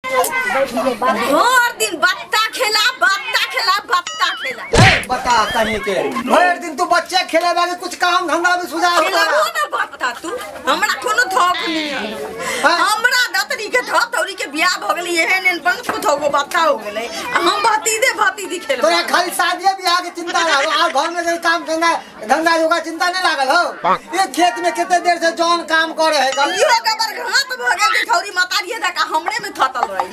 भर दिन बत्ता खेला, बत्ता खेला, बत्ता खेला। ए, बता कहीं के भर दिन तू बच्चे खेले वाले, कुछ काम धंधा भी सुझाव हो खेलबो ना बत्ता तू, हमरा कोनो धोख नहीं है। हाँ। हमरा दतरी के धोख धौरी के बियाह भ गेलै, एहन एहन पंच को धोगो बत्ता हो गेलै आ हम भतीजे भतीजी खेलबै। तोरा खाली शादी बियाह के चिंता रहो और घर में कोई काम धंधा धंधा जोगा चिंता नहीं लागल हो। ये खेत में कितने देर से जौन काम करे है गल। इहो गबर घात भ गेल कि थौरी मतारिये धक्का हमरे में थतल रही।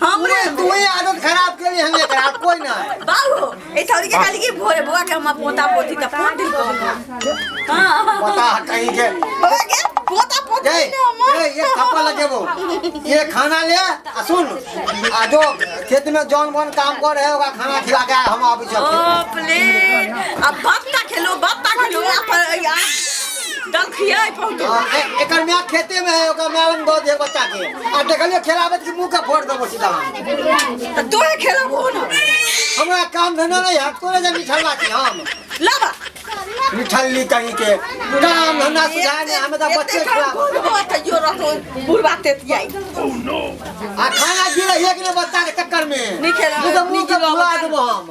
हमरे तू ही आदत खराब के लिए हमें खराब कोई ना है। बाबू ए थौरी के खाली की भोरे बुआ के हम पोता पोती त फोन दिल को। हां पता है कहीं के बउआ के पोता पोती ए, ने हमर। ए, ये थप्पा लगे वो ये खाना ले आ सुन आ जो खेत में जौन बन काम कर रहे होगा खाना खिला के हम आबी ओ चल। प्लेट अब बत्ता खेलो, बत्ता खेलो आ पर आ दल खियाई पहुंचो। हाँ, एकर म्या खेते में है, ओकर म्या लंग दऽ दिहे बच्चा के आ देखलियो खेलाबत कि मुंह के फोड़ देबो सीधा हम। त तोहे खेलबो ना। हमरा काम धंधा नहीं है, तोरे जे मिठल्ला छी हम। लाबा मिठल्ली कहीं के काम धंधा सुझाए नहीं, हमें तो बच्चे खिलाबो। तैयो रहतो बुढ़वा तेतियाई। आ खाना गिरे है कि नहीं बच्चा के चक्कर में नहीं खेला, मुँह के मुँह नहीं के खेला फुला बच्चा। देबो हम।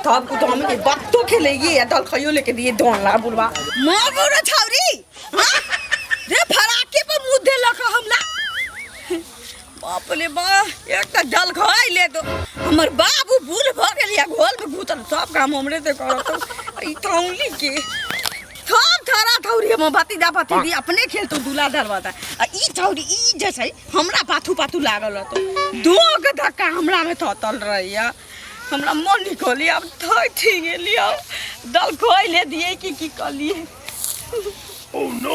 तब को तो हम के बत्तो खेलेगी या दल खइयो लेके दिए दोन ला बुढ़वा मार बुढ़वा छौरी। हां रे फराके पर मुंह देलक हमला। बाप रे बा, एक त दल खाइ ले तो हमर बाबू भूल भ गेल या घोल में घुसल सब काम हमरे से करत। ई तौली के थम थरा थौरी हम भतीजा भतीजी अपने खेलतो दूल्हा दरवाजा आ ई छौरी ई जे छै हमरा पाथू पाथू लागल रहतो, दो के धक्का हमरा में थतल रहैया। हमरा मन निकली अब थक गेली, अब दल खोइ ले दिए कि की कलिए। Oh no!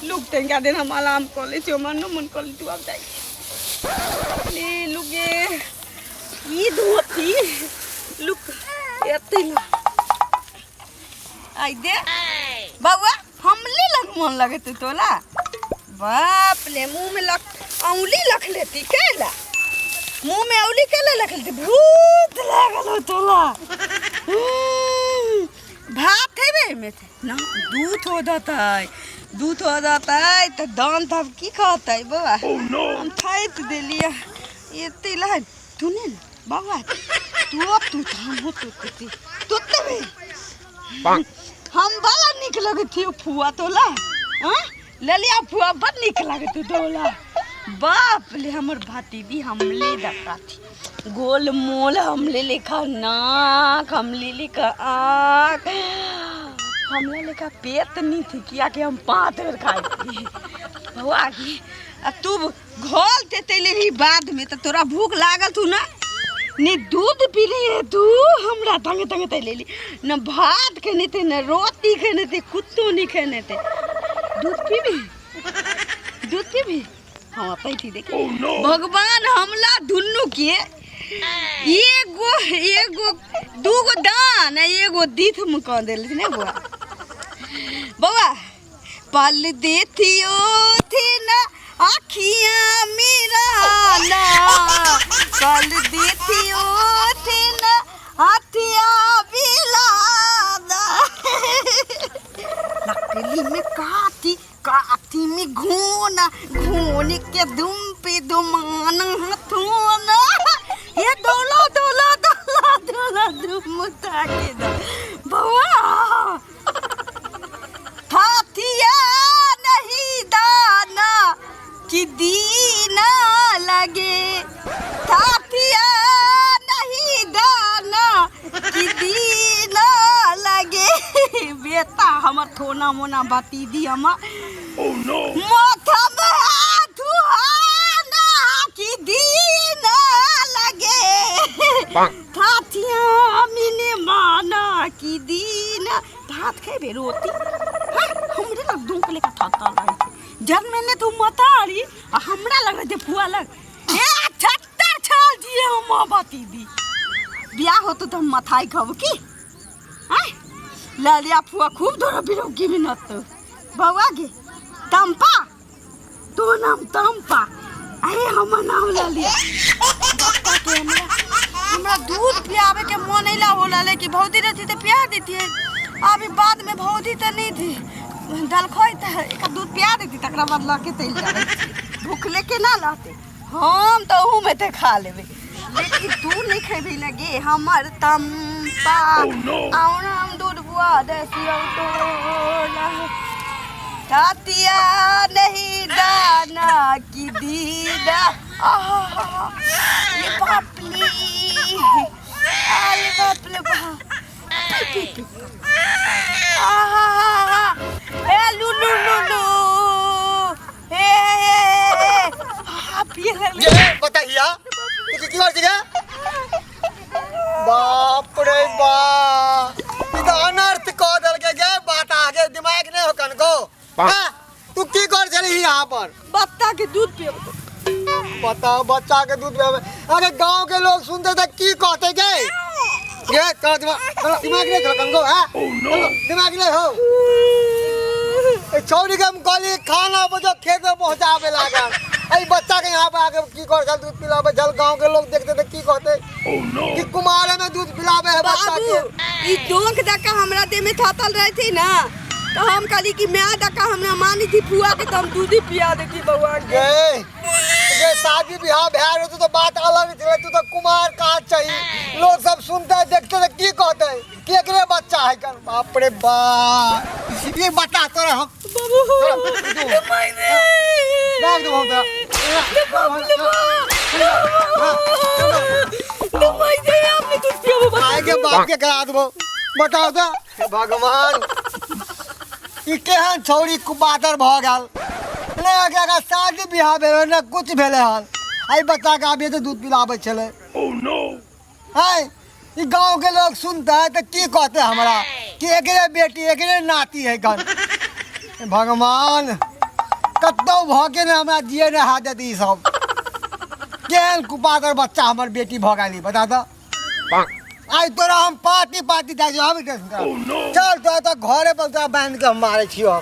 लुक तनिका देर हम आराम कऽ लै छी, हमरा नहि मन कऽ तू आब जाइ ले लुके ई धोती लुक एते ल आई दे बउआ हमले लग मन लगते तोला। बाप ले मुंह में लख औली लख लेती केला, मुंह में औली केला लख लेती, भूत लागल हो तोला। भात हेबे में थे ना दूध हो जाता, दूध हो जाता तो दांत अब की कहते बउआ। Oh no! हम थाकि देलियै एते लाइन तू ने बउआ तू तू हम हो तू तू तू तबे हम बड़ा निक लगत थी फुआ तोला। हाँ ललिया फुआ बड़ निक लगत तोला। बाप ले हमर भातीजी हमले दका थी गोल मोल, हमले लेखा नाक, हमले लेखा आँख, हमले लेखा पेट नहीं थी किया कि हम पाँच बेर खाई थी बउआ की। आ तू घोल ते तैले रही बाद में तो तोरा भूख लागल तू ना ने दूध पीली है तू हमरा तंगे तंगे तैले ली न भात खेने थे न रोटी खेने थे कुत्तो नहीं खेने थे। दूध पीबी, दूध पीबी? हाँ पैथी देख। Oh no! भगवान हमला दुनू के एगो एगो दूगो दान आ एगो दीथ में कह देल ने बउआ। बउआ पल देथियो थे ना आखियां मेरा ना, पल देथियो थे ना हाथिया बिलाना। लकड़ी में काटी काटी में घोना, घोने के दुम पे दुमाना हथोना। ये दौला दौला दौला दौला दुम ताके दो बउआ। हाथिया नहीं दाना कि दीना लगे, हाथिया नहीं दाना कि दीना लगे। बेटा हमर थोना मोना भतीजी हमर Oh no! माथा में हाथ उहाना कि दीना लगे, हाथिया मिने माना कि दीना। भात खेबे रोटी? हाँ, हमरे लग दूक लेखा थतल रहे थे जब मैंने तू मतारी आ हमरा लग रहे थे फुआ लग ए छत्तर छाल दिए हम भतीजी। बियाह होतो तो हम मथाई खब की आय लालिया फुआ खूब धोरा बिरोगी में नत बउआ गे तम्पा तो नाम तम्पा अरे हमर नाम लालिया। बप्पा के हमरा हमरा दूध पियावे के मन अइला होला, लेकिन भौजी रहती तो पिया देती। अभी बाद में भौजी तो नहीं थी, दल खोई तो एक दूध पिया देती, तकरा बाद लके चल जाए, भूख लेके ना लाते। हम तऽ ओहू में तऽ खा लेबै, लेकिन तू नहीं खेबही लगे हमर तम्पा। Oh no! आउराम दूध बुआ देसियौ तोला तातिया नहीं दाना की दीदा। आहा, ये बापली, आले बापले बाप। पी पी पी। आहा, हे लुलु लुलु, हे हे हे, आ पिए लगले। ये बताइया तू की कर छी गे? बाप रे बाप, ई तऽ अनर्थ कऽ देलकै गे। बात आगे दिमाग नहि हो कनको। हाँ, तू की कर छली यहाँ पर? बत्ता के दूध पिए। बताओ, बच्चा के दूध पियाबे? अरे, गांव के लोग सुनते तो की कहते गे? ये तोरा दिमाग, तोरा दिमाग नहीं तोरा कनको? हाँ? Oh no! दिमाग नहीं हो? ए छौड़ी के हम कहली खाना बजो खेत में पहुंचावे लागल, ए बच्चा के यहाँ पे आके की कर छल? दूध पिलावे छल। गांव के लोग देखते तो की कहते Oh no! कि कुमारे में दूध पिलावे है बच्चा बाबू के। ई डोंक दका हमरा देह में थतल रहे थी ना, तो हम कहली कि मैं दका हमरा मानी थी फुआ के, तो हम दूध ही पिया देती बउआ के। गे गे, शादी बियाह भए रहतौ तो बात अलग छलै, तू तो कुमार काज छही। लोग सब सुनते देखते तो की कहते कि एकरे बच्चा है कन। बाप रे बाप, ये बता तोरा हम बाबू। दाग देबो हम तोरा। माय के बाप के करा देबो। बताओ तो, हे भगवान, ई केहन छौड़ी कुपातर भऽ गेल ने। एकरा शादी बियाह भेलै ने कुछ भेलै हन, एहि बच्चा के अभी तऽ दूध पिलाबै छलै। Oh no! है ई गांव के लोग सुनते तऽ की कहते हमरा कि एकरे बेटी, एकरे नाती है गन। भगवान, कतौ भऽ के ने हमरा जिए ने हाथ देत। ई सब केहन कुपातर बच्चा हमर बेटी भऽ गेली, बता तऽ। आइ तोरा हम पार्टी पार्टी दए दियौ। आबै। Oh no! चल, तोरा तऽ घरे पर तोरा बान्हि के हम मारै छियौ।